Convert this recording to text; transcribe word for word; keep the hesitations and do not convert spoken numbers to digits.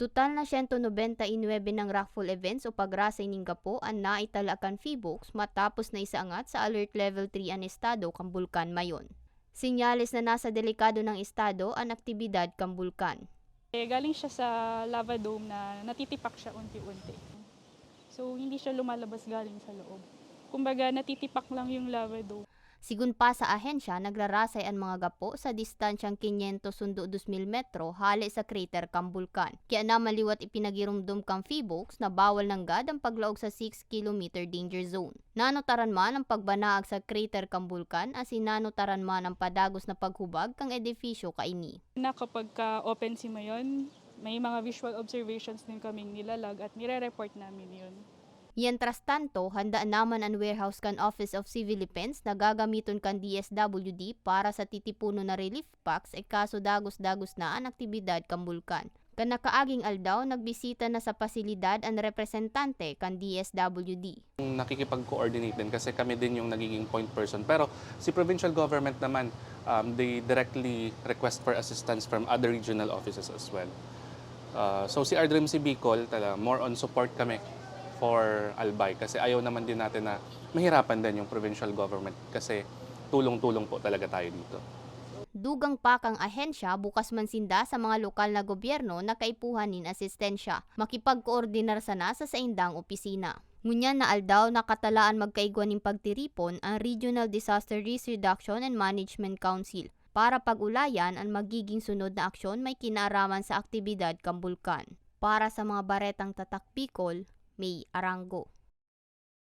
Total na siyento nobenta y nuebe nang rockfall events o pagrasay ning gapo an naitala kan PHIVOLCS matapos na isaangat sa Alert Level three an estado kan Bulkan Mayon. Sinyales na nasa delikado nang estado an aktibidad kan bulkan. Eh, galing siya sa lava dome na natitipak siya unti-unti. So, hindi siya lumalabas galing sa loob. Kumbaga, natitipak lang yung lava dome. Sigun pa sa ahensya, nagrarasay an mga gapo sa distansyang kinyentos sundo dos mil metro hale sa crater kan bulkan. Kaya naman liwat ipinagiromdom kan PHIVOLCS na bawal nanggad ang paglaog sa six kilometer danger zone. Nanotaran man ang pagbanaag sa crater kan bulkan asin nanotaran man ang padagos na paghubag kan edifisyo kaini. Na kapag ka open si Mayon, may mga visual observations din kaming nilalag at nire-report namin yun. Mientras tanto, handa naman an warehouse kan Office of Civil Defense na gagamiton kan D S W D para sa titiponon na relief packs e kaso dagos-dagos na an aktibidad kan bulkan. Kan nakaaging aldaw, nagbisita na sa pasilidad an representante kan D S W D. Nakikipag-coordinate din kasi kami din yung nagiging point person. Pero si provincial government naman, um, they directly request for assistance from other regional offices as well. Uh, so si R D R M C Bicol, tala, more on support kami for Albay kasi ayaw naman din natin na mahirapan din yung provincial government kasi tulong-tulong po talaga tayo dito. Dugang pa kan ahensya, bukas man sinda sa mga lokal na gobyerno na kaipuhan nin asistensya. Makipagkoordinar sana sa saindang opisina. Ngunyan na aldaw, nakatalaan magkaigwa nin pagtiripon ang Regional Disaster Risk Reduction and Management Council para pag-ulayan an magiging sunod na aksyon may kinaaraman sa aktibidad kan bulkan. Para sa mga baretang Tatak Bicol, May Arango.